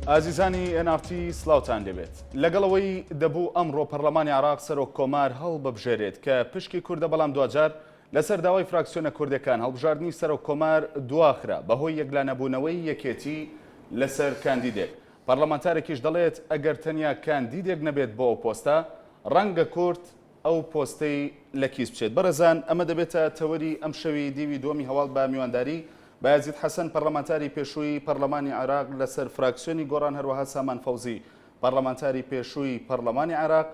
ئازیزانی NRT سڵاوتان لێبێت. لەگەڵ ئەوەی دەبوو ئەمڕۆ پەرلەمانی عێراق سەرۆک کۆمار هەڵببژێرێت کە پشکی کوردە بەڵام دواجار لەسەر داوای فراکسیۆنە کوردەکان هەڵبژاردنی سەرۆک کۆمار دواخرا بەهۆی یەکلانەبوونەوەی یەکێتی لەسەر کاندیدێک. پەرلەمانتارێکیش دەڵێت ئەگەر تەنیا کاندیدێک نەبێت بۆ ئەو پۆستە ڕەنگە کورد ئەو پۆستەی لە کیس بچێت. بەڕێزان ئەمە دەبێتە تەوەری ئەمشەوی دیوی دووەمی هەواڵ بە میوانداری بایەزید حەسەن پەرلەمانتاری پێشووی پەرلەمانی عێراق لەسەر فراکسیۆنی گۆڕان هەروەها سامان فەوزی پەرلەمانتاری پێشووی پەرلەمانی عێراق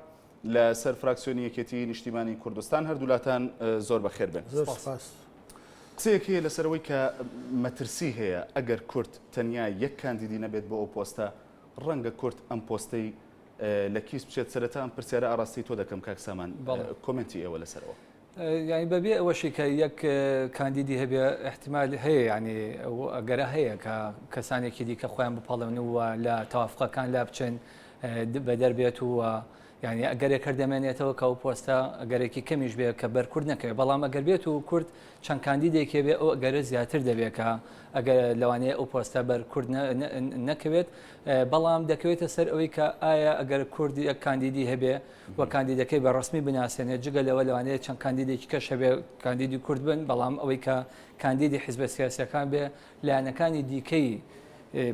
لەسەر فراکسیۆنی یەکێتی نیشتیمانی کوردستان هەردوولاتان زۆر بەخێر بێن. زۆر سپاس. قسەیەک هەیە لەسەر ئەوەی کە مەترسی هەیە ئەگەر کورد تەنیا یەک کاندیدی نەبێت بۆ ئەو پۆستە ڕەنگە کورد ئەم پۆستەی لە کیس بچێت سەرەتا ئەم پرسیارە ئاڕاستەی تۆ دەکەم کاک سامان کۆمێنتی ئێوە لەسەرەوە. یانی بەبێ ئەوەشی کە یەک کاندیدی هەبێ احتیمال هەیە یانی ئەگەرە هەیە کە کەسانێکی دیکە خۆیان بپاڵێون و لە تەوافقەکان لا بچن بەدەر بێت و یعنی ئەگەرێک هەر دەمێنێتەوە کە ئەو پۆستە ئەگەرێکی کەمیش بێ کە بەر کورد نەکەوێت بەڵام ئەگەر بێت و کورد چەند کاندیدێکی بێ ئەو ئەگەرە زیاتر دەبێت کە ئەگەر لەوانەیە ئەو پۆستە بەر کورد نەکەوێت بەڵام دەکەوێتە سەر ئەوەی کە ئایا ئەگەر کورد یەک کاندیدی هەبێ و کاندیدەکەی بە ڕسمی بناسێنێت جگە لەوە لەوانەیە چەند کاندیدێکی کەش هەبێ کاندیدی کورد بن بەڵام ئەوەی کە کاندیدی حیزبە سیاسەکان بێ لایەنەکانی دیکەی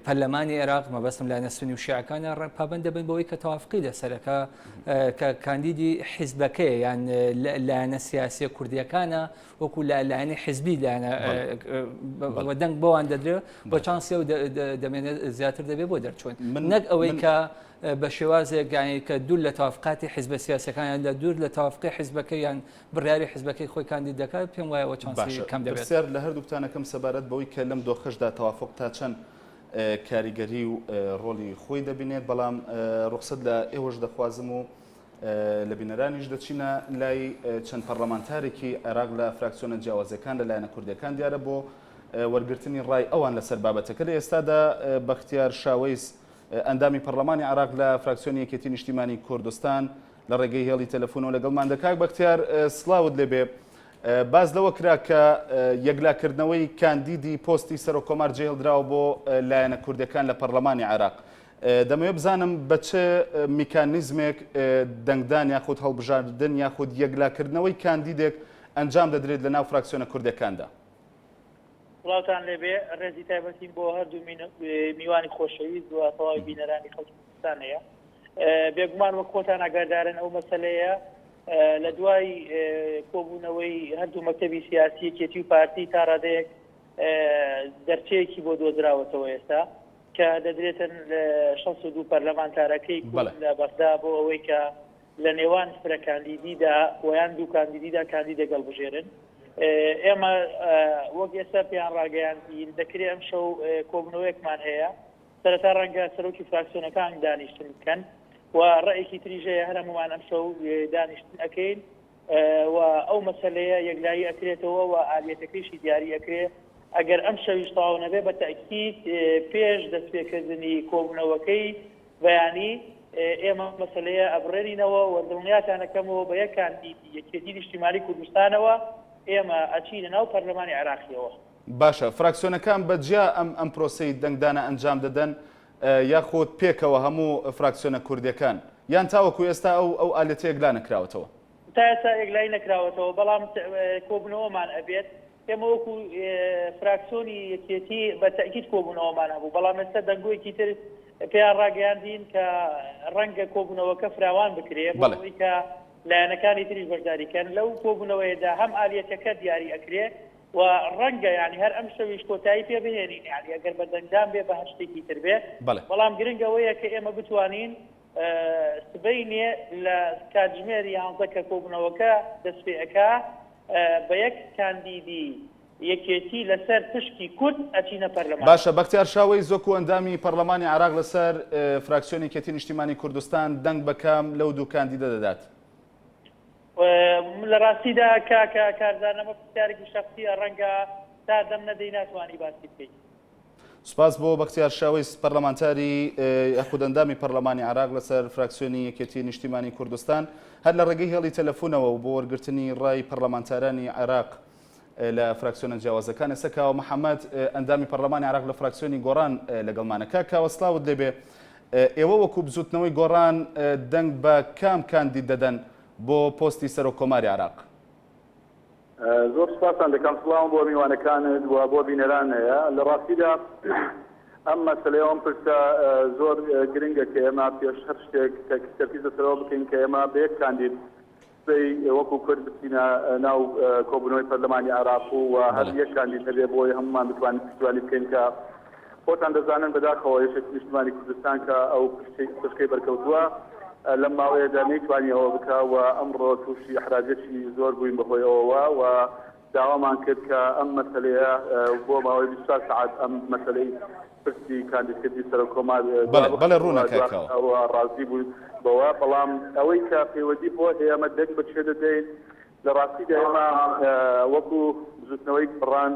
پەرلەمانی عێراق مەبەستم لایەنە سونی و شیعەکانە پابەند دەبن بەوەی کە تەوافقی لەسەرەکە کە کاندیدی حیزبەکەیە یان لایەنە سیاسیە کوردیەکانە وەکو لە لایەنی حیزبی لایەنە دەنگ بۆوان دەدرێت بۆ چانسی و دەمێنێت زیاتر دەبێت بۆ دەرچوون من نەک ئەوەی کە بە شێوازێک گانی کە دوور لە تەوافقاتی حیزبە سیاسەکانیان لە دوور لە تەوافقی حیزبەکە یان بڕیاری حیزبەکەی خۆی کاندید دەکات پێم وایە چانسی کەم دەبێت. پرسیار لە هەردووکتانەکەم سەبارەت بەوەی کە لەم دۆخەشدا تەوافق تا چەند کاریگەری و ڕۆڵی خۆی دەبینێت، بەڵام ڕوخسەت لە ئێوەش دەخوازم و لە بینەرانیش دەچینە لای چەند پەڕلەمانتارێکی عێراق لە فراکسیۆنە جیاوازەکان لە لایەنە کوردیەکان دیارە بۆ وەرگرتنی ڕای ئەوان لەسەر بابەتەکە لە ئێستادا بەختیار شاوەیس ئەندامی پەڕلەمانی عێراق لە فراکسیۆنی یەکێتی نیشتیمانی کوردستان لە ڕێگەی هێڵی تەلەفۆنەوە لەگەڵمان دە کاک بەختیار سڵاوت لێبێ باس لەوە کرا کە یەکلاکردنەوەی کاندیدی پۆستی سەرۆک کۆمار جێهێڵدراوە بۆ لایەنە کوردەکان لە پەرلەمانی عێراق دەمەوێت بزانم بە چ میکانیزمێک دەنگدان یاخود هەڵبژاردن یاخود یەکلاکردنەوەی کاندیدێک ئەنجام دەدرێت لە ناو فراکسیۆنە کوردەکاندا. سڵاوتان لێبێ ڕێزی تایبەتیم بۆ هەردوو میوانی خۆشەویست و تەواوی بینەرانی خەڵکی کوردستان هەیە. بێگومان وەک خۆتان ئاگادارن ئەو مەسەلەیە لە دوای کۆبوونەوەی هەردوو مەکتەبی سیاسی یەکێتی و پارتی تا ڕادەیەک دەرچەیەکی بۆ دۆزراوەتەوە ئێستا کە دەدرێتن 62 پەرلەمانتارەکەی لە بەغدا بۆ ئەوەی کە لە نێوان فرە کاندیدیدا ویان دوو کاندیدیدا کاندیدێک هەڵبژێرن ئێمە وەک ئێستا پێیان ڕاگەیاندین دەکرێت ئەم شەو کۆبوونەوەیەکمان هەیە سەرەتا ڕەنگە سەرۆکی فراکسیۆنەکان دانیشتن بکەن و ڕەئێکی تریش هەیە هەر هەموومان ئەمشەو دانیشتن ئەکەین و ئەو مەسەلەیە یەکلایی ئەکرێتەوە و ئالیەتەکەیشی دیاری ئەکرێ ئەگەر ئەم شەویش تەواو نەبێ بە تەئکید پێش دەستپێکردنی کۆبوونەوەکەی بەیانی ئێمە مەسەلەیە ئەبڕێنینەوە و دڵنیاتان ئەکەمەوە بە یەک کاندیدی یەکێتی نیشتیمانی کوردستانەوە ئێمە ئەچینە ناو پەرلەمانی عێراقیەوە. باشە فراکسیۆنەکان بە جیا ئەم ئەم پرۆسەی دەنگدانە ئەنجام دەدەن یاخود پێکەوە هەموو فراکسیۆنە کوردیەکان یان تاوەکو ئێستا ئەو ئەو ئالێتە یەکلا نەکراوەتەوە؟ تا ئێستا یەکلایی نەکراوەتەوە بەڵام کۆبوونەوەمان ئەبێت ئێمە وەکو فراکسیۆنی یەکێتی بە تەئکید کۆبوونەوەمان هەبوو بەڵام ئێستا دەنگۆیەکی تر پێیان ڕاگەیاندین کە ڕەنگە کۆبوونەوەکە فراوان بکرێ بۆ ئەوەی کە لایەنەکانی تریش بەشداری کەن لەو کۆبوونەوەیەدا هەم ئالیەتەکە دیاری ئەکرێ و ڕەنگە یانی هەر ئەمشەویش کۆتایی پێ بهێنین یانی ئەگەر بە دەنگدان بێ بە هەر شتێکی تر بێ بەڵام گرنگ ئەوەیە کە ئێمە بتوانین سبەینێ لە کاتژمێر یانزە کە کۆبوونەوەکە دەست پێ ئەکا بە یەک کاندیدی یەکێتی لەسەر پشکی کورد ئەچینە پەرلەمان. باشە بەختیار شاوەیس وەکو ئەندامی پەرلەمانی عێراق لەسەر فراکسیۆنی یەکێتی نیشتیمانی کوردستان دەنگ بە کام لەو دوو کاندیدە دەدات؟ لە ڕاستیدا کاکە کارزان ئەمە پرسیارێکی شەخسیە ڕەنگە تا دەم نەدەی ناتوانی باسی بکەیت. سوپاس بۆ بەختیار شاوەیس پەرلەمانتاری یاخود ئەندامی پەرلەمانی عێراق لەسەر فراکسیۆنی یەکێتی نیشتیمانی کوردستان هەر لە ڕێگەی هێڵی تەلەفونەوە و بۆ وەرگرتنی ڕای پەرلەمانتارانی عێراق. لە فراکسیۆنە جیاوازەکان. ئێستا کاوە محەمەد، ئەندامی پەرلەمانی عێراق لە فراکسیۆنی گۆڕان لەگەڵمانە. کاک کاوە سڵاوت لێبێ. ئێوە وەکو بزوتنەوەی گۆڕان دەنگ بە کام کاندید دەدەن بۆ پۆستی سەرۆک کۆماری عێراق؟ زۆر سوپاستان دەکەم. سڵاوم بۆ میوانەکانت و بۆ بینەران هەیە. لە ڕاستیدا ئەم مەسەلەیە و ئەم پرسە زۆر گرنگە کە ئێمە پێش هەر شتێک تەرکیز لەسەرەوە بکەین کە ئێمە بە یەک کاندید سبەی وەکو کورد بچینە ناو کۆبوونەوەی پەرلەمانی عێراق و هەر یەک کاندید هەبێ بۆی هەموومان بتوانین پشتیوانی بکەین کە خۆتان دەزانن بەداخەوە یەکێتی نیشتمانی کوردستان کە ئەو پشکەی بەرکەوتووە لەم ماوەیەدا نەیتوانی ئەوە بکا و ئەمڕۆ تووشی ئیحراجێکی زۆر بووین بەهۆی ئەوەوە و داوامان کرد کە ئەم مەسەلەیە بۆ ماوەی 24 سەعات ئەم مەسەلەی پرسی کاندیدکردنی سەرۆک کۆمار بەڵێ بەڵێ ڕوونە کاک کاوە. ئەوە ڕازی بووین بەوە بەڵام ئەوەی کە پەیوەندی بۆ هەیە ئەمە دەنگ بە کێ دەدەین لە ڕاستیدا ئێمە وەکو بزوتنەوەی گۆڕان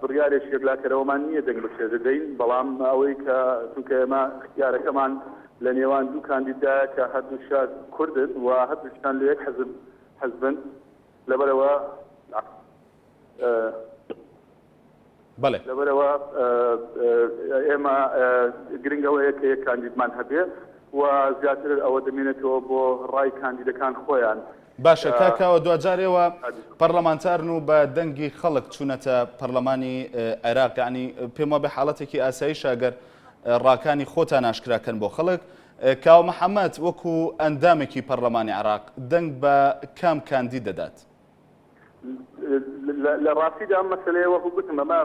بڕیارێکی یەکلاکەرەوەمان نییە دەنگ بە کێ دەدەین بەڵام ئەوەی کە چونکە ئێمە اختیارەکەمان لە نێوان دوو کاندیددایە کە هەردووکیان کوردن و هەردووکیان لە یەک حزب حزبن لەبەرئەوە بەڵێ. لەبەرئەوە ئێمە گرنگ ئەوەیە کە یەک کاندیدمان هەبێ و زیاتر ئەوە دەمێنێتەوە بۆ ڕای کاندیدەکان خۆیان. باشە کاک کاوە دواجار ئێوە پەرلەمانتارن و بە دەنگی خەڵک چوونەتە پەرلەمانی عێراق یانی پێم وابێ حاڵەتێکی ئاساییشە گەر ڕاکانی خۆتان ئاشکرا کەن بۆ خەڵک. کاوە محەمەد وەکو ئەندامێکی پەرلەمانی عێراق دەنگ بە کام کاندید دەدات؟ لە ڕاستیدا ئەم مەسەلەیە وەکو گوتم ئەمە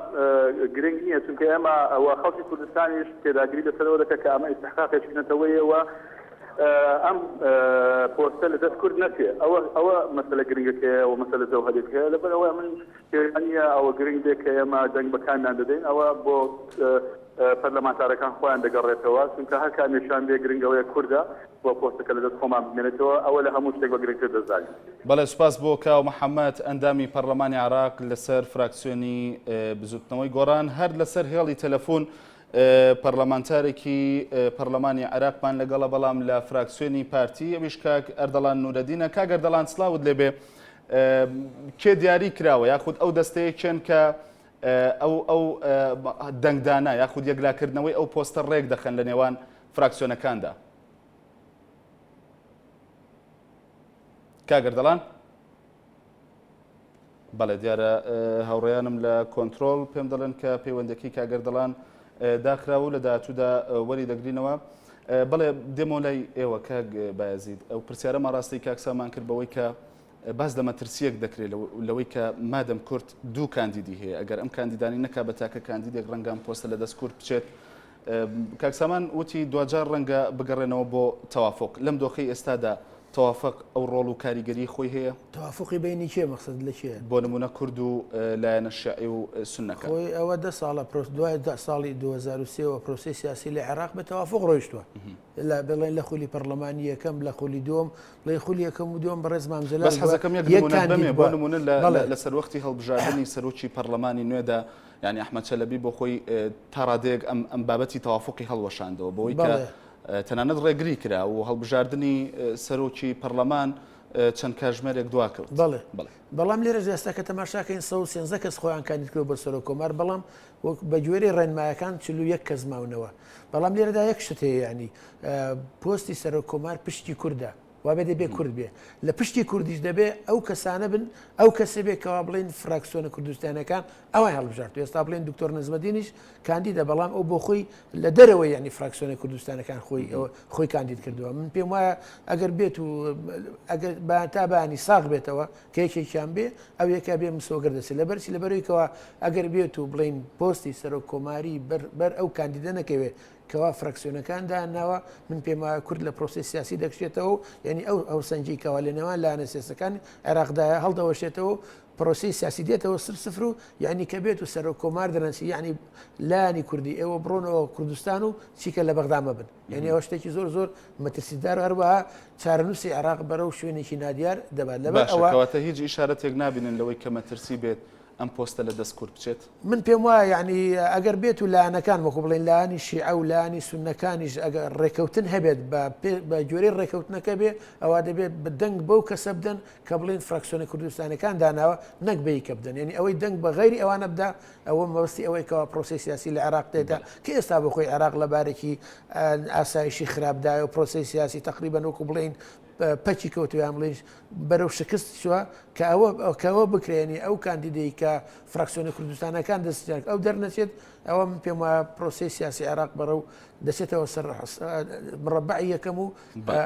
گرنگ نییە چونکە ئێمە و خەڵکی کوردستانیش پێداگری لەسەرەوە دەکات کە ئەمە ئیستحقاقێکی نەتەوەیە و ئەم پۆستە لە دەست کورد نەچێ ئەوە ئەوە مەسەلە گرنگەکەیە و مەسەلە جەوهەریەکەیە لەبەر ئەوە من پێم نییە ئەوە گرنگ بێ کە ئێمە دەنگ بە کامیان دەدەین ئەوە بۆ پەرلەمانتارەکان خۆیان دەگەڕێتەوە، چونکە هەر کامێکیان بێ گرنگ ئەوەیە کوردە و پۆستەکە لەدەست خۆمان بمێنێتەوە، ئەوە لە هەموو شتێک بە گرنگتر دەزانین. بەڵێ سوپاس بۆ کاوە محەمەد ئەندامی پەڕلەمانی عێراق لەسەر فراکسیۆنی بزوتنەوەی گۆڕان. هەر لەسەر هێڵی تەلەفون پەڕلەمانتارێکی پەڕلەمانی عێراقمان لەگەڵە بەڵام لە فراکسیۆنی پارتی ئەویش کاک ئەردەڵان نورەدینە. کاک ئەردەڵان سڵاوت لێبێ کێ دیاری کراوە یاخود ئەو دەستەیە کێن کە ئەو ئەو دەنگدانە یاخود یەکلاکردنەوەی ئەو پۆستە ڕێک دەخەن لە نێوان فراکسیۆنەکاندا؟ کاک ئەردەڵان؟ بەڵێ دیارە هاوڕێیانم لە کۆنترۆڵ پێم دەڵێن کە پەیوەندەکەی کاک ئەردەڵان داخراوە و لە داهاتوودا وەری دەگرینەوە. بەڵێ دێمەوە لای ئێوە کاک بایەزید ئەو پرسیارەمان ڕاستی کاک سامان کرد بەوەی کە باس لە مەترسییەک دەکرێت لەوەی کە مادەم کورد دوو کاندیدی هەیە، ئەگەر ئەم کاندیدانەی نەکا بە تاکە کاندیدێک ڕەنگە ئەم پۆستە لەدەست کورد بچێت. کاک سامان وتی دواجار ڕەنگە بگەڕێنەوە بۆ تەوافوق. لەم دۆخەی ئێستادا تەوافق ئەو ڕۆڵ و کاریگەریی خۆی هەیە؟ تەوافوقی بەینی کێ مەقسەد لە کێ؟ بۆ نموونە کورد و لایەنە شیعی و سوننەکان. خۆی ئەوە دە ساڵە دوای ساڵی 2003 وە پرۆسەی سیاسی لە عێراق بە تەوافوق ڕۆیشتووە. لە بڵێن لە خولی پەڕلەمانی یەکەم لە خولی دووەم بڵێ خولی یەکەم و دووەم بەڕێز مام جەلال بەس حەزەکەم یەک نمونەت بەمێ بۆ نمونە لە سەروەختی هەڵبژاردنی سەرۆکی پەڕلەمانی نوێدا یعنی ئەحمەد چەلەبی بۆ خۆی تا ڕادەیەک ئەم ئەم بابەتی تەوافقی هەڵوەشاندەوە بەوەی کە تەنانەت ڕێگری کرا و هەڵبژاردنی سەرۆکی پەڕلەمان چەند کاژمێرێک دواکەوت. بەڵێ بەڵام لێرەش ئێستا کە تەماشاکەین 113 کەس خۆیان کاندید کردوە بۆ سەرۆک کۆمار بەڵام وەک بە گوێرەی ڕێنمایەکان 41 کەس ماونەوە بەڵام لێرەدا یەک شت هەیە یعنی پۆستی سەرۆک کۆمار پشتی کوردە وابێ دەبێ کورد بێ لە پشتی کوردیش دەبێ ئەو کەسانە بن ئەو کەسێ بێ کەوا بڵێن فراکسیۆنە کوردستانەکان ئەوان هەڵبژارد ئێستا بڵێن دکتۆر نەجمەدینیش کاندیدە بەڵام ئەو بۆ خۆی لە دەرەوە یعنی فراکسیۆنە کوردستانەکان خۆی خۆی کاندید کردووە من پێم وایە ئەگەر بێت و ئەگەر تا بانی ساغ بێتەوە کە یەکێکیان بێ ئەو یەکە بێ مسۆگەر دەچێت لەبەرچی لەبەرەوەی کەوا ئەگەر بێت و بڵین پۆستی سەرۆک کۆماری بەر ئەو کاندیدە نەکەوێت کەوا فراکسیۆنەکان داناوە من پێم وایە کورد لە پرۆسەی سیاسی دەکشێتەوە یعنی ئەو هاوسەنگی کەوا لە نێوان لایەنە سیاسەکان عێراقدایە هەڵدەوەشێتەوە پرۆسەی سیاسی دێتەوە سر سفر و یعنی کە بێت و سەرۆک کۆمار دەنەسی یعنی لایەنی کوردی ئێوە بڕۆنەوە کوردستان و چیکە لە بەغدا مەبن یعنی ئەوە شتێکی زۆر زۆر مەترسیدار و هەروەها چارەنووسی عێراق بەرەو شوێنێکی نادیار دەبات لەبەر باشە ئەوە کەواتە هیچ ئیشارەتێک نابینن لەوەی کە مەترسی بێت. ئەم پۆستە لە دەست کورد بچێت؟ من پێم وایە یانی ئەگەر بێت و لایەنەکان وەکو بڵێین لایەنی شیعە و لایەنی سوننەکانیش ئەگەر ڕێکەوتن هەبێت بە بە گوێرەی ڕێکەوتنەکە بێ ئەوا دەبێت بە دەنگ بەو کەسە بدەن کە بڵێن فراکسیۆنە کوردستانەکان داناوە نەک بە یکە بدەن یعنی ئەوەی دەنگ بە غەیری ئەوانە بدا ئەوە مەبەستی ئەوەی کەوا پرۆسەی سیاسی لە عێراق دێتە کە ئێستا بۆ خۆی عێراق لە بارێکی ئاسایشی خراپدایە و پرۆسەی سیاسی تقریبا وەکو بڵێین پەکی کەوتووە یان بڵێین بەرەو شکست چووە کە ئەوە کە ئەوە بکرێنی ئەو کاندیدەی کە فراکسیۆنە کوردستانەکان دەستیان ئەو دەرنەچێت ئەوە من پێم وایە پرۆسەی سیاسی عێراق بەرەو دەچێتەوە سەر مڕەبەعی یەکەم و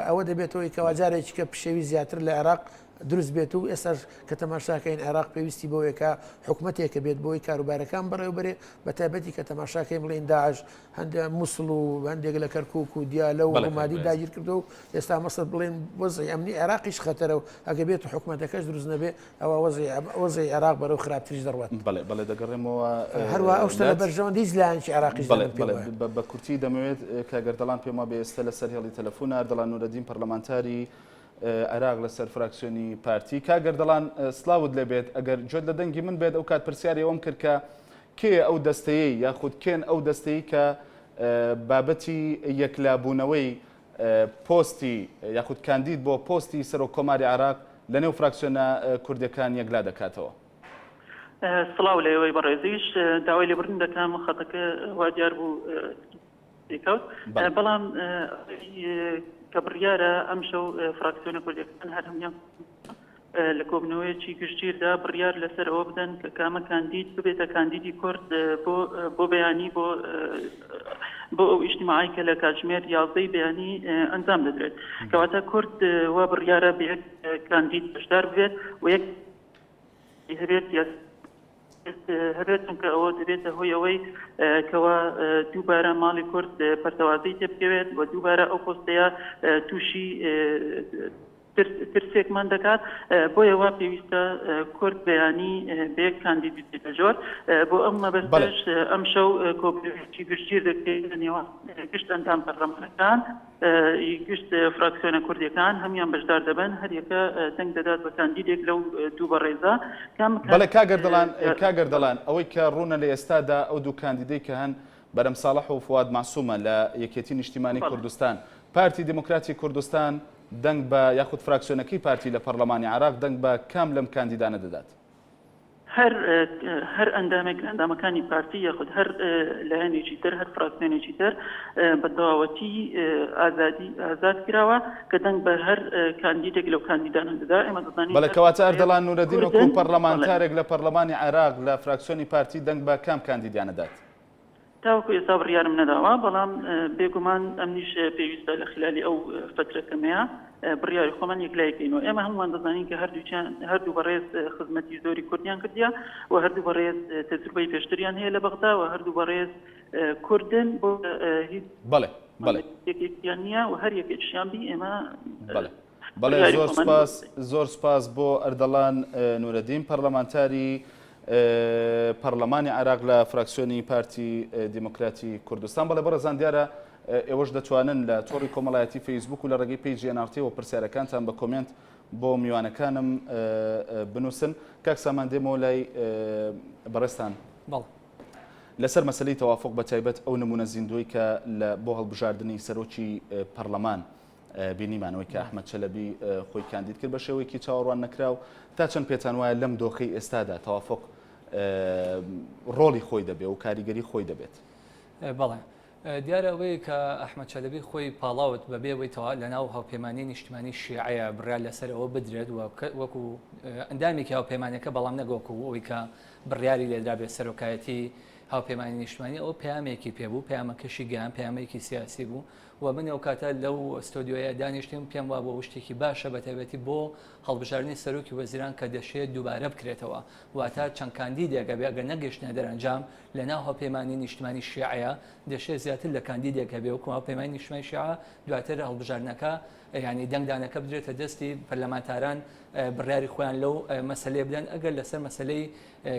ئەوە دەبێتەوەی کەوا جارێکی کە پشێوی زیاتر لە عێراق دروست بێت و ئێستاش کە تەماشاکەین عێراق پێویستی بەوەیە کە حکومەتێکە بێت بۆی کاروبارەکان بەڕێوبەرێ بە تایبەتی کە تەماشاکەین بڵێین داعش هەندێک موسڵ و هەندێک لە کەرکوک و دیالە و ڕومادی داگیر کردو و ئێستا مەسەر بڵێن وەزعی ئەمنی عێراقیش خەتەرە و ئەگە بێت و حکومەتەکەش دروست نەبێ ئەوە وەزعی وەزعی عێراق بەرەو خراپتریش دەڕوات. بەڵێ بەڵێ دەگەڕێمەوە هەروە ئەو شتە لە بەرژەوەندی هیچ لایەنێکی عێراقیش بەڵێ بەڵێ بە کورتی دەمەوێت کاک ئەردەڵان پێم وابێ ئێستا لەسەر هێڵی تەلەفۆنە ئەردەڵان نورەدین پەرلەمانتاری عێراق لەسەر فراکسیۆنی پارتی. کاک ئەردەڵان سڵاوت لێبێت ئەگەر گوێت لە دەنگی من بێت ئەو کات پرسیاری ئەوەم کرد کە کێیە ئەو دەستەیەی یاخود کێن ئەو دەستەی کە بابەتی یەکلابوونەوەی پۆستی یاخود کاندید بۆ پۆستی سەرۆک کۆماری عێراق لە نێو فراکسیۆنە کوردەکان یەکلا دەکاتەوە؟ سڵاو لە ئێوەی بەڕێزیش داوای لێبوردن دەکەم خەتەکە وا دیار بوو کەوت بەڵام کە بڕیارە ئەمشەو فراکسیۆنە کوردیەکان هەر هەموویان لە کۆبنەوەیەکی گشتگیردا بڕیار لەسەر ئەوە بدەن کە کامە کاندید ببێتە کاندیدی کورد بۆ بۆ بەیانی بۆ بۆ ئەو ئیجتیماعەی کە لە کاتژمێر یازدەی بەیانی ئەنجام دەدرێت کەواتە کورد وا بڕیارە بە یەک کاندید بەشدار ببێت و یەک هەبێت هەبێت چونکە ئەوە دەبێتە هۆی ئەوەی کەوا دووبارە ماڵی کورد پەرتەوازەی تێبکەوێت و دووبارە ئەو پۆستەیە تووشی ترسێکمان دەکات بۆیە وا پێویستە کورد بەیانی بە یەک کاندید بچێتە ژۆر بۆ ئەم مەبەستەش ئەمشەو کۆبوونەوەیەکی گشتگیر دەکرێت لە نێوان گشت ئەندام پەرلەمانەکان گشت فراکسیۆنە کوردیەکان هەموان بەشدار دەبن هەریەکە دەنگ دەدات بە کاندیدێک لەو دوو بەڕێزە کام بەڵێ کاک ئەردەڵان کاک ئەردەڵان ئەوەی کە ڕوونە لە ئێستادا ئەو دوو کاندیدەی کە هەن بەرەم ساڵح و فواد مەعسومە لە یەکێتی نیشتیمانی کوردستان پارتی دیموکراتی کوردستان دەنگ بە یاخود فراکسیۆنەکەی پارتی لە پەڕلەمانی عێراق دەنگ بە کام لەم کاندیدانە دەدات؟ هەر هەر ئەندامێک لە ئەندامەکانی پارتی یاخود هەر لایەنێکی تر هەر فراکسیۆنێکی تر بە تەواوەتی ئازادی ئازاد کراوە کە دەنگ بە هەر کاندیدێک لەو کاندیدانە دەدا ئێمە دەزانین بەڵێ کەواتە ئەردەڵان نورەدین وەکو پەڕلەمانتارێک لە پەڕلەمانی عێراق لە فراکسیۆنی پارتی دەنگ بە کام کاندیدیانە دات؟ تاوەکو ئێستا بڕیارم نەداوە، بەڵام بێگومان ئەمنیش پێویستە لە خلالی ئەو فەترە کەمەیە بڕیاری خۆمان یەکلایی کەینەوە. ئێمە هەموومان دەزانین کە هەردووکیان هەردوو بەڕێز خزمەتی زۆری کوردیان کردیە و هەردوو بەڕێز تەجروبەی پێشتریان هەیە لە بەغدا و هەردوو بەڕێز کوردن بۆ هیچ بەڵێ بەڵێ یەکێکیان نییە و هەر یەکێکیشیان بی ئێمە بەڵێ بەڵێ زۆر سپاس زۆر سپاس بۆ ئەردەڵان نورەدین پەرلەمانتاری پەرلەمانی عێراق لە فراکسیۆنی پارتی دیموکراتی کوردستان بەڵێ بەڕێزان دیارە ئێوەش دەتوانن لە تۆڕی کۆمەڵایەتی فەیسبوک و لە ڕێگەی پەیجی NRT وە پرسیارەکانتان بە کۆمێنت بۆ میوانەکانم بنووسن کاک سامان دێمەوە لای بەڕێزتان بەڵێ لەسەر مەسەلەی تەوافق بە تایبەت ئەو نمونە زیندووی کە لە بۆ هەڵبژاردنی سەرۆکی پەرلەمان بینیمان ئەوەی کە ئەحمەد چەلەبی خۆی کاندید کرد بە شێوەیەکی چاوەڕوان نەکراو تا چەند پێتان وایە لەم دۆخەی ئێستادا تەوافق ڕۆڵی خۆی دەبێ و کاریگەری خۆی دەبێت؟ بەڵێ دیارە ئەوەی کە ئەحمەد چەلەبی خۆی پاڵاوت بەبێ ئەوەی تەوا لەناو هاوپەیمانی نیشتمانی شیعەیە بڕیار لەسەر ئەوە بدرێت و وەکو ئەندامێکی هاوپەیمانەکە بەڵام نەک وەکو ئەوەی کە بڕیاری لێدرابێت سەرۆکایەتی هاوپەیمانی نیشتمانی ئەوە پەیامێکی پێبوو پەیامەکەشی گەیان پەیامێکی سیاسی بوو و من ئەوکاتە لەو ستۆدیۆیە دانیشتیم پێم وابوو ئەوە شتێکی باشە بەتایبەتی بۆ هەڵبژاردنی سەرۆکی وەزیران کە دەشێت دووبارە بکرێتەوە واتە چەند کاندیدێک ئەبێ ئەگەر نەگەیشتنە دەرەنجام لەناو هاوپەیمانی نیشتمانی شیعەیە دەشێت زیاتر لە کاندیدێک هەبێ وەکو هاوپەیمانی نیشتمانی شیعە دواتر هەڵبژاردنەکە یعنی دەنگدانەکە بدرێتە دەستی پەرلەمانتاران بڕیاری خۆیان لەو مەسەلەیە بدەن ئەگەر لەسەر مەسەلەی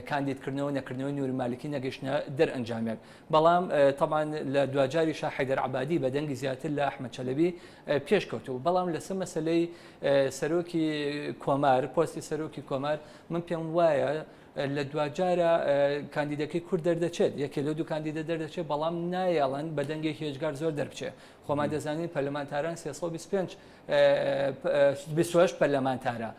کاندیدکردنەوە نەکردنەوەی نوری مالکی نەگەیشتنە. دەرئەنجامێک. بەڵام تەبعەن لە دواجاریشا حەیدەر عەبادی بە دەنگی زیاتر لە ئەحمەد چەلەبی پێشکەوتوو. بەڵام لەسەر مەسەلەی سەرۆکی کۆمار، پۆستی سەرۆکی کۆمار، من پێم وایە لە دواجارە کاندیدەکەی کورد دەردەچێت، یەکێ لەو دوو کاندیدە دەردەچێت، بەڵام نایەڵن بە دەنگێکی هێجگار زۆر دەربچێ. خۆمان دەزانین پەرلەمانتاران 325 28 پەرلەمانتارە.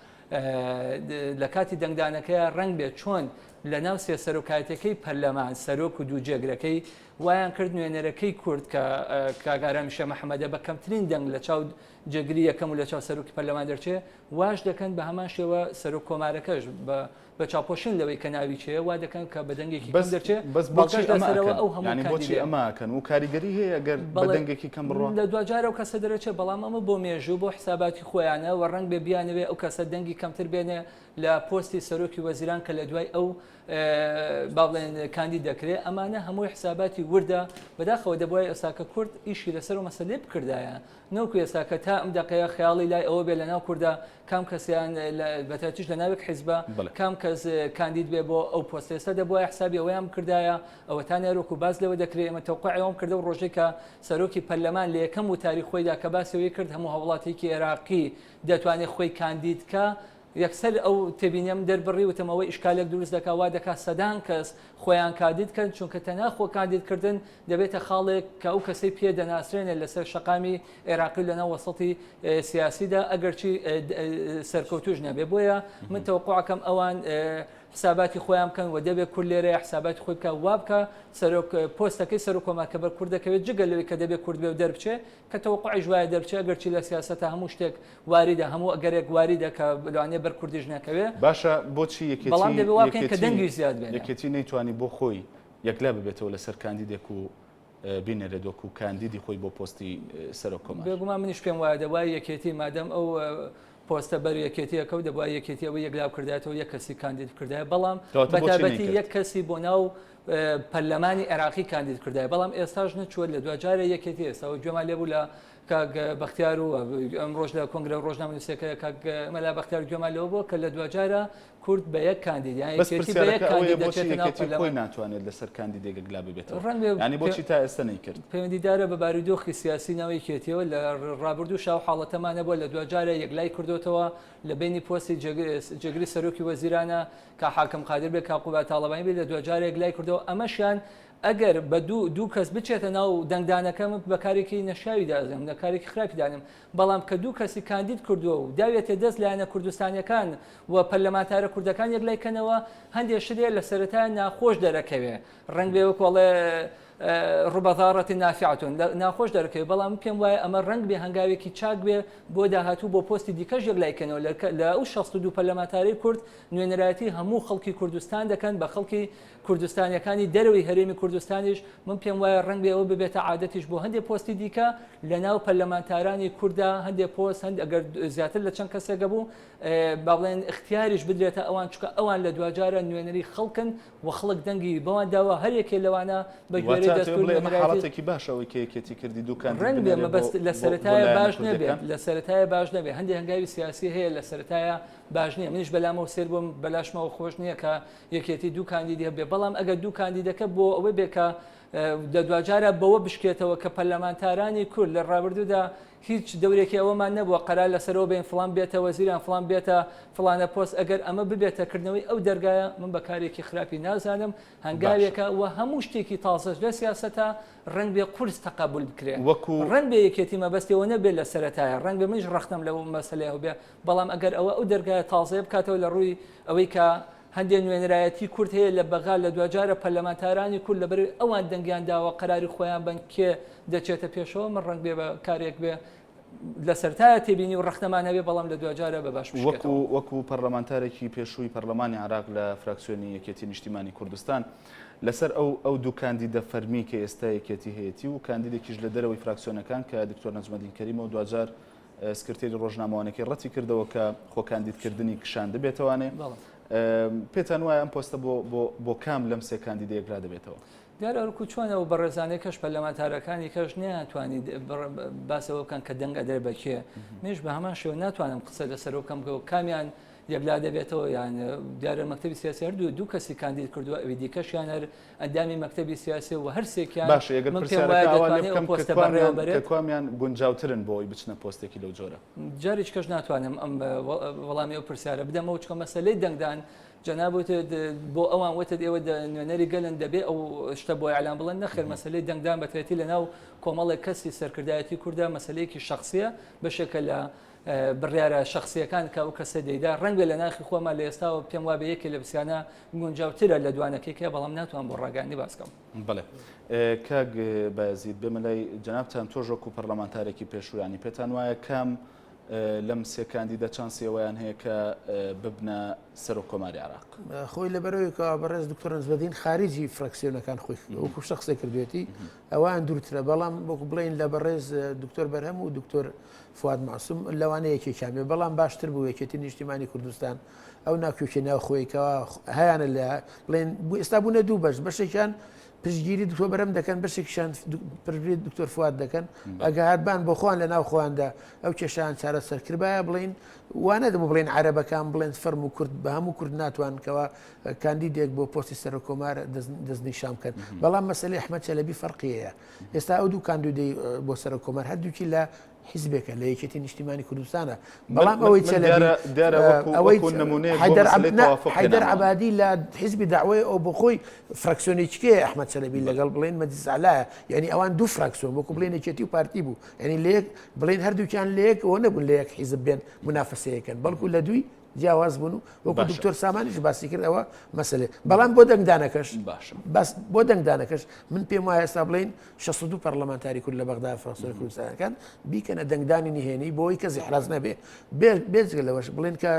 لە کاتی دەنگدانەکەیا ڕەنگ بێت چۆن لە ناو سێ سەرۆکایەتەکەی پەرلەمان سەرۆک و دوو جێگرەکەی وایان کرد نوێنەرەکەی کورد کە کاک ئارامی شێخ محەممەدە بە کەمترین دەنگ لە چاو جێگری یەکەم و لە چاو سەرۆکی پەرلەمان دەرچێ واش دەکەن بە هەمان شێوە سەرۆک کۆمارەکەش بە بە چاوپۆشین لەوەی کە ناوی کێیە وا دەکەن کە بە دەنگێکی کەم بەس دەرچێ بەس بۆچی بەڵگەش ئەمە لەسەرەوە ئەکەن ئەو هەموو یانی بۆچی کاندیدەیە. ئەمە ئەکەن و کاریگەری هەیە ئەگەر بە بەڵێ دەنگێکی کەم بڕوا؟ لە دواجار ئەو کەسە دەرەچێ بەڵام ئەمە بۆ مێژوو بۆ حساباتی خۆیانە و ڕەنگ بێ بیانەوێ ئەو کەسە دەنگی کەمتر بێنێ لە پۆستی سەرۆکی وەزیران کە لە دوای ئەو با بڵێن کاندید دەکرێ ئەمانە هەمووی حساباتی وردە بەداخەوە دەبوایە ئێستاکە کورد ئیشی لەسەر ئەو مەسەلەیە بکردایە نەوەکو ئێستا کە تا ئەم دەقەیە خەیاڵی لای ئەوە بێ لەناو کوردا کام کەسیان بەتایبەتیش لە ناوێک حیزبە کام کەس کاندید بێ بۆ ئەو پۆستە ئێستا دەبوایە حسابی ئەوەیان بکردایە ئەوەتا نەرۆک و باس لەوە دەکرێ ئێمە تەوقعی ئەوەم کردە و ڕۆژێک کە سەرۆکی پەرلەمان لە یەکەم وتاری خۆیدا کە باسی ئەوەی کرد هەموو هاوڵاتیەکی عێراقی دەتوانێت خۆی کاندید کە یەکسەر ئەو تێبینیەم دەربڕی وتم ئەوە ئیشکالێک دروست دەکا وا دەکا سەدان کەس خۆیان کاندید کەن چونکە تەنها خۆ کاندید کردن دەبێتە خاڵێک کە ئەو کەسەی پێ دەناسرێنێت لەسەر شەقامی عێراقی و لەناو وەسەتی سیاسیدا ئەگەرچی سەرکەوتوش نەبێ بۆیە من تەوقعەکەم ئەوان حساباتی خۆیان بکەن و دەبێت کورد لێرەیە حساباتی خۆی بکە وا بکە سەرۆک پۆستەکەی سەرۆک کۆمار کە بەر کورد دەکەوێت جگە لەوەی کە دەبێت کورد بێ و دەربچێ کە تەوەقوعیش وایە دەربچێ ئەگەرچی لە سیاسەتا هەموو شتێک واریدە هەموو ئەگەرێک واریدە کە لەوانەیە بەر کوردیش نەکەوێ. باشە بۆچی یەکێتی بەڵام دەبێ وا بکەین کە یەکێتی دەنگیش زیاد بێنێ. یەکێتی نەیتوانی بۆ خۆی یەکلا ببێتەوە لەسەر کاندیدێک و بینێرێت وەکو کاندیدی خۆی بۆ پۆستی سەرۆک کۆمار؟ بێگومان منیش پێم وایە دەبوایە یەکێتی مادەم ئەو پۆستە بەر یەکێتی ئەکەوت دەبوایە یەکێتی ئەوەی یەکلا بکردایەتەوە یەک کەسی کاندید بکردایە بەڵام کەواتە بە بۆچی تایبەتی نەیکرد؟ یەک کەسی بۆ ناو پەرلەمانی عێراقی کاندید کردایە بەڵام ئێستاش نەچووە لە دواجارە یەکێتی ئێستا گوێمان لێبوو لە کاک بەختیار و ئەمڕۆش لە کۆنگرە ڕۆژنامەنووسەکە کاک مەلا بەختیار گوێمان لەوە بووە کە لە دواجارە کورد بە یەک کاندید یان بەس یەکێتی بە یەک پرسیارەکە ئەوەیە کاندید بۆچی دەچێتە ناو یەکێتی خۆی پەرلەمان ناتوانێت لەسەر کاندیدێک یەکلا ببێتەوە ڕەنگە یانی بۆچی تا ئێستا نەیکرد؟ پەیوەندیدارە بە بارودۆخی سیاسی ناو یەکێتیەوە لە ڕابردووشا ئەو حاڵەتەمان هەبووە لە دواجارە یەکلای کردۆتەوە لە بەینی پۆستی جێگری سەرۆکی وەزیرانە کا حاکم قادر بێ کا قوباد تاڵەبانی بێ لە دواجارە یەکلای کردەوە ئەمەشیان ئەگەر بە دوو دوو کەس بچێتە ناو دەنگدانەکە من بە کارێکی نەشیاوی دازنێم لە کارێکی خراپی دانێم بەڵام کە دوو کەسی کاندید کردووە و داوێتە دەست لایەنە کوردستانیەکان و پەرلەمانتارە کوردەکان یەکلای کەنەوە هەندێ شت هەیە لە سەرەتا ناخۆش دەرەکەوێ ڕەنگ بێ وەکو ئەڵێ رب ضارة نافعة ناخۆش دەرەکەوێ بەڵام من پێم وایە ئەمە ڕەنگ بێ هەنگاوێکی چاک بێ بۆ داهاتوو بۆ پۆستی دیکەش یەکلای کەنەوە لە ئەو 62 پەرلەمانتارەی کورد نوێنەرایەتی هەموو خەڵکی کوردستان دەکەن بە خەڵکی کوردستانیەکانی دەرەوەی هەرێمی کوردستانیش من پێم وایە ڕەنگ بێ ئەوە ببێتە عادەتیش بۆ هەندێ پۆستی دیکە لە ناو پەرلەمانتارانی کورددا هەندێ پۆست هەند ئەگەر زیاتر لە چەند کەسێک هەبوو با بڵێن ئیختیاریش بدرێتە ئەوان چونکە ئەوان لە دواجارە نوێنەری خەڵکن و خەڵک دەنگی بەوان داوە هەر یەکێ لەوانە بە گوێرەی واتە ئەتەوێ دەستوور بڵێ ئەمە نوێنەرایەتی حاڵەتێکی باشە ئەوەی کە یەکێتی کردی دوو کاندید ڕەنگ بێ بنێرێ بۆ مەبەست لە بۆ بۆ سەرەتایە لایەنە باش نەبێت کوردیەکان؟ لە سەرەتایە باش نەبێت هەندێ هەنگاوی سیاسی هەیە لە سەرەتایە باش نییە منیش بەلامەوە سەیر بووم بەلاشمەوە خۆش نییە کە یەکێتی دوو کاندیدی هەبێ بەڵام ئەگەر دوو کاندیدەکە بۆ ئەوە بێ کە لە دواجارە بەوە بشکێتەوە کە پەرلەمانتارانی کورد لە ڕابردوودا هیچ دەورێکی ئەوەمان نەبووە قەرار لەسەرەوە بین فڵان بێتە وەزیران فڵان بێتە فڵانە پۆست ئەگەر ئەمە ببێتە کردنەوەی ئەو دەرگایە من بە کارێکی خراپی نازانم هەنگاوێکە و هەموو شتێکی تازەش لە سیاسەتە ڕەنگ بێ قورس تەقەبول بکرێ وەکو ڕەنگ بێ یەکێتی مەبەستی ئەوە نەبێت لە سەرەتایە ڕەنگ بێ منیش ڕەخنەم لەو مەسەلەیە هەبێ بەڵام ئەگەر ئەوە ئەو دەرگایە تازەیە بکاتەوە لە ڕووی ئەوەی کە هەندێ نوێنەرایەتی کورد هەیە لە بەغا لە دواجارە پەرلەمانتارانی کورد لەبەرئەوەی ئەوان دەنگیان داوە قەراری خۆیان بەن کێ دەچێتە پێشەوە من ڕەنگ بێ بە کارێک بێ لە سەرتایە تێبینی و ڕەخنەمان هەبێ بەڵام لە دواجارە بە باش وەکو بشکێتەوە. وەکو پەرلەمانتارێکی پێشووی پەرلەمانی عێراق لە فراکسیۆنی یەکێتی نیشتیمانی کوردستان لەسەر ئەو ئەو دوو کاندیدە فەرمی کە ئێستا یەکێتی هەیەتی و کاندیدێکیش لە دەرەوەی فراکسیۆنەکان کە دکتۆر نەجمەدین کەریمە و دواجار سکرتێری ڕۆژنامەوانەکەی ڕەتی کردەوە کە خۆکاندیدکردنی کشاندبێتەوانێ. پێتان وایە ئەم پۆستە بۆ بۆ بۆ کام لەم سێ کاندیدە یەکلا دەبێتەوە؟ دیارە وەکو چۆن ئەو بەڕێزانەی کەش پەرلەمانتارەکانی کەش نەیانتوانی باس ئەوە بکەن کە دەنگ ئەدرێ بە کێ، منیش بە هەمان شێوە ناتوانم قسە لەسەر ئەوە بکەم کە کامیان یەکلا دەبێتەوە یان دیارە مەکتەبی سیاسی هەردوو دوو کەسی کاندید کردووە ئەوی دیکەشیان هەر ئەندامی مەکتەبی سیاسی و هەر سێکیان باشە ئەگەر من پێم پرسیارەکە وایە ئاوا لێ دەتوانێت ئەو بکەم کە پۆستە کوامیان بەڕێوە کە بەرێت. کوامیان گونجاوترن بۆ ئەوەی بچنە پۆستێکی لەو جۆرە؟ جارێکی کەش ناتوانم ئەم وەڵامی ئەو پرسیارە بدەمەوە چونکە مەسەلەی دەنگدان جەناب وتت بۆ ئەوان وتت ئێوە نوێنەری گەلن دەبێ ئەو شتە بۆ ئیعلان بڵێن نەخێر مەسەلەی دەنگدان بە تایبەتی لەناو کۆمەڵێک کەسی سەرکردایەتی کوردە مەسەلەیەکی شەخسیە بەشێکە لە بڕیارە شەخسیەکان کە ئەو کەسە دەیدا ڕەنگە لە ناخی خۆمان لە ئێستاوە پێم وابێ یەکێ لە پرسیانە گونجاوترە لە دوانەکەی کە بەڵام ناتوان بۆ ڕاگەیاندنی باس کەم. بەڵێ کاک بایەزید بێمە لای جەنابتان تۆش وەکو پەرلەمانتارێکی پێشوو یانی پێتان وایە کام لەم سێ کاندیدە چانسی ئەوەیان هەیە کە ببنە سەرۆک کۆماری عێراق؟ خۆی لەبەرەوەی کە بەڕێز دکتۆر نەجمەدین خارجی فراکسیۆنەکان خۆی وەکو شخصێک کردوێتی ئەوان دوورترە بەڵام وەکو بڵێین لە بەڕێز دکتۆر بەرهەم و دکتۆر فواد مەعسوم لەوانەیە یەکێکیان بێ بەڵام باشتر بوو یەکێتی نیشتیمانی کوردستان ئەو ناکۆکی ناوخۆی کەوا هەیانە لە بڵێن بوو ئێستا بوونە دوو بەش بەشێکیان پشتگیری دکتۆر بەرهەم دەکەن بەشێکیشان پشتگیری دکتۆر فواد دەکەن ئەگە هاتبان بۆ خۆیان لە ناو خۆیاندا ئەو کێشیان چارەسەر کردبایە بڵین وانە دەبوو بڵێن عەرەبەکان بڵێن فەرم و کورد بە هەموو کورد ناتوان کەوا کاندیدێک بۆ پۆستی سەرۆک کۆمار دەستنیشان بکەن بەڵام مەسەلەی ئەحمەد چەلەبی فەرقی هەیە ئێستا ئەو دوو کاندیدەی بۆ سەرۆک کۆمار هەردووکی لە حیزبێکە لە یەکێتی نیشتیمانی کوردستانە بەڵام ئەوەی چەلەبی ئەوەی حەیدەر حەیدەر عەبادی لە حیزبی دەعوەی ئەو بۆ خۆی فراکسیۆنێکیکەیە ئەحمەد چەلەبی لەگەڵ بڵێن مەجلیس ئەعلایە یعنی ئەوان دوو فراکسیۆن وەکو بڵێن یەکێتی و پارتی بوو یعنی لە یەک بڵێن هەردووکیان لە یەک ئەوە نەبوون لە یەک حیزب بێن منافەسەیەکەن بەڵکو لە دووی جیاواز بوون و وەکو دکتۆر سامانیش باسی کرد ئەوە مەسەلێ بەڵام بۆ دەنگدانەکەش باشە بەس بۆ دەنگدانەکەش من پێم وایە ئێستا بڵین 62 پەرلەمانتاری کورد لە بەغدا فراکسیۆنە کوردستانەکان بیکەنە دەنگدانی نهێنی بۆی کەس ئیحراز نەبێ بێجگە لەوەش بڵێن کە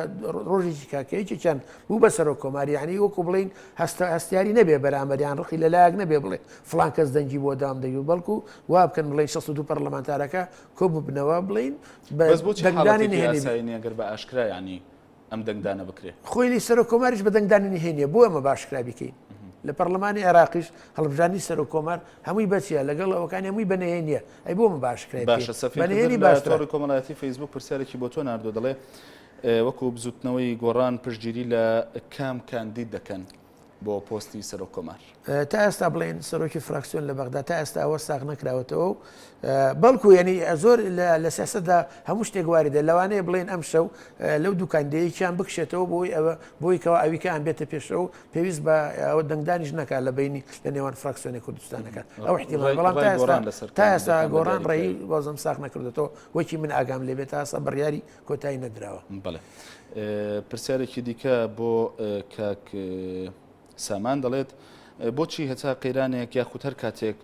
ڕۆژێکی کاکە یەکێکیان بوو بە سەرۆک کۆماری یعنی وەکو بڵین هەستە هەستیاری نەبێ بەرامبەریان ڕقی لەلایەک نەبێ بڵێ فڵان کەس دەنگی بۆ دام دەگوت بەڵکو وا بکەن بڵێن 62 پەرلەمانتارەکە کۆ ببنەوە بڵێین بە بەس بۆچی دەنگدانی حاڵەتێکی نهێنی بێ. ئاسایی نییە گەر بە ئاشکرا یانی ئەم دەنگدانە بکرێ؟ خۆی لی سەرۆک کۆماریش بە دەنگدانی نهێنیە بۆ ئەمە بە ئاشکرا بیکەین لە پەرلەمانی عێراقیش هەڵبژاردنی سەرۆک کۆمار هەمووی بە چیە لەگەڵ ئەوەکانی هەمووی بە نهێنیە ئەی بۆ ئەمە بە ئاشکرای بکەین باشە سەفین بە خدر نهێنی لە باشترە. تۆڕی کۆمەڵایەتی فەیسبوک پرسیارێکی بۆ تۆ ناردووە دەڵێ وەکو بزوتنەوەی گۆڕان پشتگیری لە کام کاندید دەکەن؟ بۆ پۆستی سەرۆک کۆمار. تا ئێستا بڵێن سەرۆکی فراکسیۆن لە بەغدا تا ئێستا ئەوە ساغ نەکراوەتەوە و بەڵکو یعنی زۆر لە سیاسەتدا هەموو شتێک واریدە لەوانەیە بڵێن ئەم شەو لەو دووکاندەیەکیان بکشێتەوە بۆی ئەوە بۆی کەەوە ئەویکان بێتە پێشەوە و پێویست بە ئەوە دەنگدانیش نەکات لە بینی لە نێوان فراکسیۆنی کوردستانەکان ئەو احتیمال بەڵام تا ئێستا تا ئێستا گۆڕان ڕێی بازم ساغ نەکردێتەوە وەکی من ئاگام لێبێت تا ئێستا بڕیاری کۆتایی نەدراوە. بەڵێ پرسیارێکی دیکە بۆ کاک سامان دەڵێت بۆچی هەتا قەیرانێک یاخود هەر کاتێک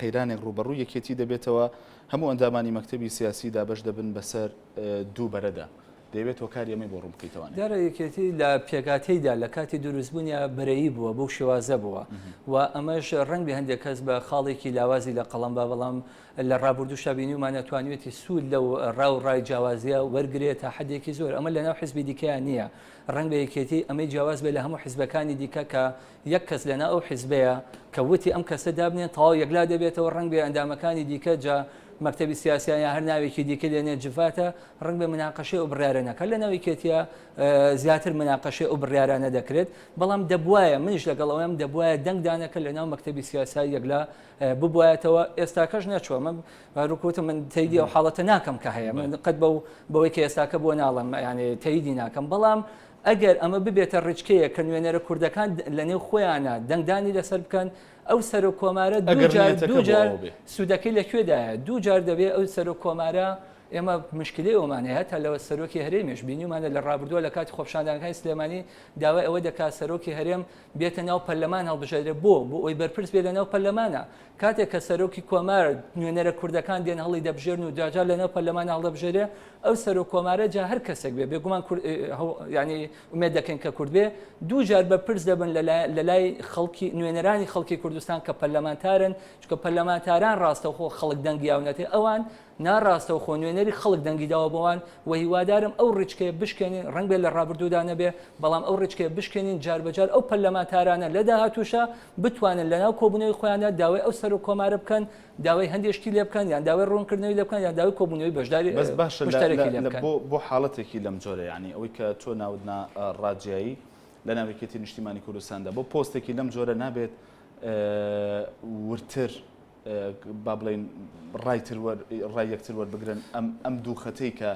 قەیرانێک ڕووبەڕوو یەکێتی دەبێتەوە هەموو ئەندامانی مەکتەبی سیاسی دابەش دەبن بەسەر دوو بەرەدا دەیەوێت هۆکاری ئەمەی بۆ ڕوون بکەیتەوانێ. دیارە یەکێتی لە پێکهاتەیدا لە کاتی دروستبوونیا بەرەیی بووە بەو شێوازە بووە و ئەمەش ڕەنگبێ هەندێک کەس بە خاڵێکی لاوازی لە قەڵەم با بەڵام لە ڕابوردووشا بینیومانە توانیویەتی سوود لەو ڕا و ڕای جیاوازییە وەرگرێ تا حەدێکی زۆر، ئەمە لەناو حزبی دیکەیا نییە، ڕەنگە یەکێتی ئەمەی جیاواز بێ لە هەموو حزبەکانی دیکە کە یەک کەس لەناو ئەو حزبەیە کە وتی ئەم کەسە دابنێن تەواو یەکلا دەبێتەوە، ڕەنگبێ ئەندامەکانی دیکە جا مەکتەبی سیاسیان یا هەر ناوێکی دیکە لێنێ جڤاتە ڕەنگبێ مناقەشەی ئەو بڕیارە نەکات، لەناو یەکێتیە زیاتر مناقەشەی ئەو بڕیارانە دەکرێت، بەڵام دەبوایە منیش لەگەڵ ئەوەم دەبوایە دەنگدانەکە لەناو مەکتەبی سیاسیا یەکلا ببوایەتەوە ئێستاکەش نەچووە من هەروەک وتم من تەیدی ئەو حاڵەتە ناکەم کە هەیە من قەت بەو بەوەی کە ئێستاکە بۆ ناڵم یانێ تەیدی ناکەم بەڵام ئەگەر ئەمە ببێتە ڕچکەیە کە نوێنەرە کوردەکان لە نێو خۆیانە دەنگدانی لەسەر بکەن ئەو سەرۆک کۆمارە دووجار دووجار سوودەکەی لە کوێدایە دووجار دەبێ ئەو سەرۆک کۆمارە ئێمە مشکلەی ئەومان هەیە هەتا لەوە سەرۆکی هەرێمیش بینیومانە لە ڕابردووە لە کاتی خۆپشاندانەکانی سلێمانی داوای ئەوە دەکات سەرۆکی هەرێم بێتە ناو پەرلەمان هەڵبژێرێ بۆ؟ بۆ ئەوەی بەرپرس بێت لەناو پەرلەمانە. کاتێک کە سەرۆکی کۆمار نوێنەرە کوردەکان دێن هەڵی دەبژێرن و دواجار لەناو پەرلەمان هەڵدەبژێرێ ئەو سەرۆک کۆمارە جا هەر کەسێک بێ بێگومان ینی ئومێد دەکەین کە کورد بێ دوو جار بەرپرس دەبن لە لای خەڵکی نوێنەرانی خەڵکی کوردستان کە پەرلەمانتارن چونکە پەرلەمانتاران ڕاستەوخۆ خەڵک دەنگیاونەتێ ئەوان. ناڕاستەوخۆ نوێنەری خەڵک دەنگی داوە بۆوان و هیوادارم ئەو ڕیچکەیە بشکێنین ڕەنگ بێت لە ڕابردوودا نەبێ بەڵام ئەو ڕیچکەیە بشکێنین جاربەجار ئەو پەرلەمانتارانە لە داهاتووشا بتوانن لەناو کۆبوونەوەی خۆیاندا داوای ئەو سەرۆک کۆمارە بکەن داوای هەندێ شتی لێ بکەن یان داوای ڕوونکردنەوەی لێ بکەن یان داوای کۆبوونەوەی بەشداری بەس باشە لە مشتەرەکی لێ لە بکەن. بۆ بۆ حاڵەتێکی لەم جۆرە یانی ئەوەی کە تۆ ناوت نا ڕاجیایی لە ناو یەکێتی نیشتیمانی کوردستاندا بۆ پۆستێکی لەم جۆرە نابێت وردتر با بڵێین ڕای تر وەر ڕای یەکتر وەربگرن ئەم ئەم دوو خەتەی کە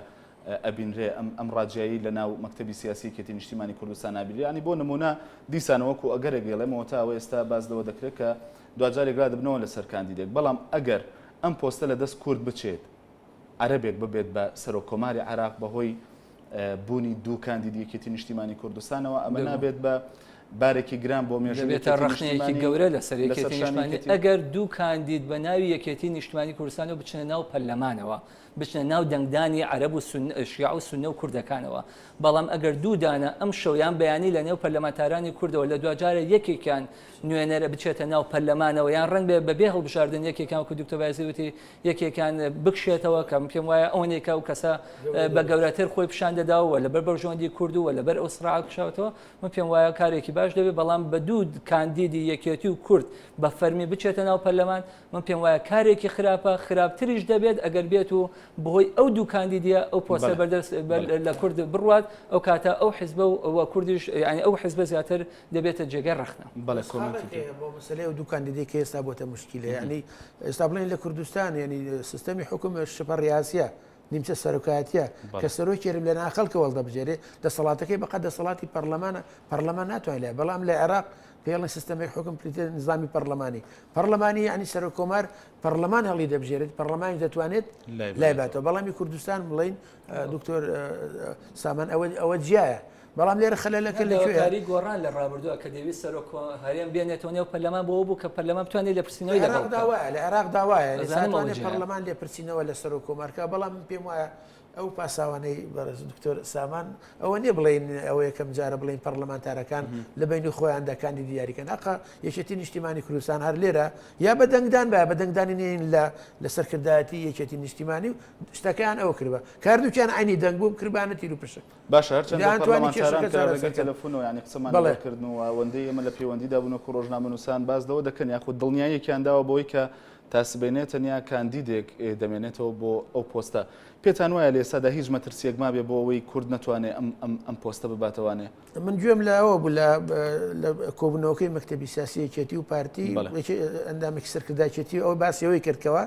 ئەبینرێ ئەم ئەم ڕاجیایی لە ناو مەکتەبی سیاسی یەکێتی نیشتیمانی کوردستان نابینرێ یانی بۆ نمونە دیسان وەکو ئەگەرێک ئەڵێمەوە تا ئەوە ئێستا باس لەوە دەکرێت کە دواجارێک رادەبنەوە لەسەر کاندیدێک بەڵام ئەگەر ئەم پۆستە لە دەست کورد بچێت عەرەبێک ببێت بە سەرۆک کۆماری عێراق بەهۆی بوونی دوو کاندیدی یەکێتی نیشتیمانی کوردستانەوە ئەمە نابێت بە بارێکی گران بۆ مێژووی دەبێتە یەکێتی ڕەخنەیەکی نیشتیمانی گەورە لەسەر لەسەر یەکێتی شانی نیشتمانی یەکێتی؟ ئەگەر دوو کاندید بە ناوی یەکێتی نیشتمانی کوردستانەوە بچنە ناو پەرلەمانەوە بچنە ناو دەنگدانی عەرەب و سونە شیعە و سونە و کوردەکانەوە بەڵام ئەگەر دوو دانە ئەمشەو یان بەیانی لە نێو پەرلەمانتارانی کوردەوە لە دواجارە یەکێکیان نوێنەرە بچێتە ناو پەرلەمانەوە یان ڕەنگ بێ بەبێ هەڵبژاردن یەکێکیان وەکو دکتۆر بایزی وتی یەکێکیان بکشێتەوە کە من پێم وایە ئەوەنەی کە ئەو کەسە بە گەورەتر خۆی پیشان دەدا و لەبەر بەرژەوەندی کورد و لەبەر ئەو سڕا کشاوەتەوە من پێم وایە کارێکی باش دەبێت بەڵام بە دوو کاندیدی یەکێتی و کورد بە فەرمی بچێتە ناو پەرلەمان من پێم وایە کارێکی خراپە خراپتریش دەبێت ئەگەر بێت و بەهۆی ئەو دوو کاندیدیە ئەو پۆستە بەردەست لە کورد بڕوات ئەو کاتە ئەو حزبە و کوردیش یعنی ئەو حزبە زیاتر دەبێتە جێگەی ڕەخنە. بەڵێ کۆمێنتی تۆ. بۆ مەسەلەی ئەو دوو کاندیدەی کە ئێستا بۆتە موشکیلە یعنی ئێستا بڵێن لە کوردستان یعنی سیستەمی حکوم شبه ڕیاسیە نیمچە سەرۆکایەتیە کە سەرۆکی هەرێم لە ناخەڵکەوە هەڵدەبژێرێ دەسەڵاتەکەی بەقەد دەسەڵاتی پەرلەمانە پەرلەمان ناتوانێت لای بەڵام لە عێراق پێڵی سیستەمێک حکوم پریتە نظامی پەرلەمانی پەرلەمانی یعنی سەرۆک کۆمار پەرلەمان هەڵی دەبژێرێت پەرلەمانی دەتوانێت لای باتەوە بەڵامی کوردستان بڵین دکتۆر سامان ئەوە ئەوە جیایە بەڵام لێرە خەلەلەکە لە کوێیە؟ داواکاری گۆڕان لە ڕابردووە کە دەیویست سەرۆک هەرێم بێنێتەوە نێو پەرلەمان بۆ ئەوە بوو کە پەرلەمان بتوانێت لێپرسینەوەی لە لەگەڵ عێراقدا بکات. وایە، لە عێراقدا وایە، یانی ئەزانم ئەوە ساتوانێت جیایە. پەرلەمان لێپرسینەوە لە سەرۆک کۆمار بکات، بەڵام من پێم وایە ئەو پاساوانەی بەڕێز دکتۆر سامان ئەوە نییە بڵێین ئەوە یەکەم جارە بڵێین پەرلەمانتارەکان لە بەینی خۆیاندا کاندید دیاری کەن. هەقە یەکێتی نیشتیمانی کوردستان هەر لێرە یا بە دەنگدان بایە بە دەنگدانی نێین لە لە سەرکردایەتی یەکێتی نیشتیمانی و شتەکەیان ئەوە کردبا. کە هەردووکیان عەینی دەنگ بوون کردبانە تیروپشک. باشە هەرچەندە دەیانتوانی پەرلەمانتاران کێشەکە کە چارەسەر ڕێگەی کەن. تەلەفونەوە یانی قسەمان بەڵێ. لەگەڵ کردن و ئەوەندەی ئێمە لە پەیوەندیدا بوون وەکو ڕۆژنامەنووسان باس لەوە دەکەن یاخود دڵنیاییەکیان داوە بەوەی کە تا سبەینێ تەنیا کاندیدێک دەمێنێتەوە بۆ ئەو پۆستە. پێتان وایە لە ئێستادا هیچ مەترسییەک مابێ بۆ ئەوەی کورد نەتوانێ ئەم ئەم ئەم پۆستە بباتەوانێ؟ من گوێم لە ئەوە بوو لە لە کۆبوونەوەکەی مەکتەبی سیاسی یەکێتی و پارتی بەڵێ. یەکێ ئەندامێکی سەرکردایەتی ئەوە باسی ئەوەی کرد کەوا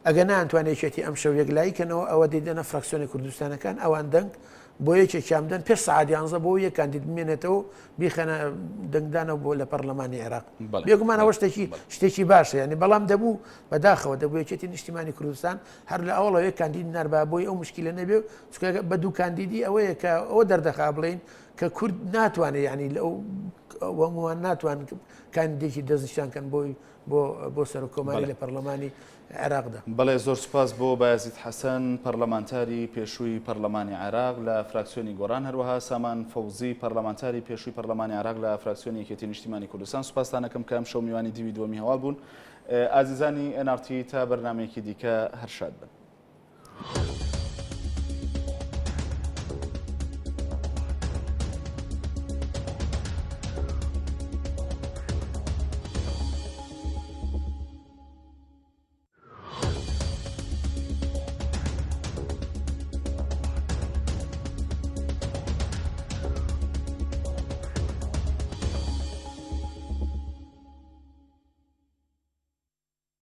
ئەگەر نەیانتوانی یەکێتی ئەمشەو یەکلایی کەنەوە ئەوە دەیدەنە فراکسیۆنی کوردستانەکان ئەوان دەنگ بۆ یەکێکیان بدەن پێش سەعات یانزە بۆ یەک کاندید بمێنێتەوە و بیخەنە دەنگدانەوە بۆ لە پەرلەمانی عێراق بێگومان ئەوە شتێکی شتێکی باشە یعنی بەڵام دەبوو بەداخەوە دەبوو یەکێتی نیشتیمانی کوردستان هەر لە ئەوڵەوە یەک کاندید ناربا بۆی ئەو مشکلە نەبێ و چونکە بە دوو کاندیدی ئەوەیە کە ئەوە دەردەخا بڵین کە کورد ناتوانێت یعنی لەو وەموان ناتوان کاندیدێکی دەستنیشان کەن بۆی بۆ بۆ سەرۆک کۆماری لە پەرلەمانی عێراقدا. بەڵێ زۆر سوپاس بۆ بایەزید حەسەن پەرلەمانتاری پێشووی پەرلەمانی عێراق لە فراکسیۆنی گۆڕان هەروەها سامان فەوزی پەرلەمانتاری پێشووی پەرلەمانی عێراق لە فراکسیۆنی یەکێتی نیشتیمانی کوردستان سوپاستان ئەکەم کە ئەمشەو میوانی دیوی دووەمی هەواڵ بوون ئازیزانی NRT تا بەرنامەیەکی دیکە هەر شاد بن.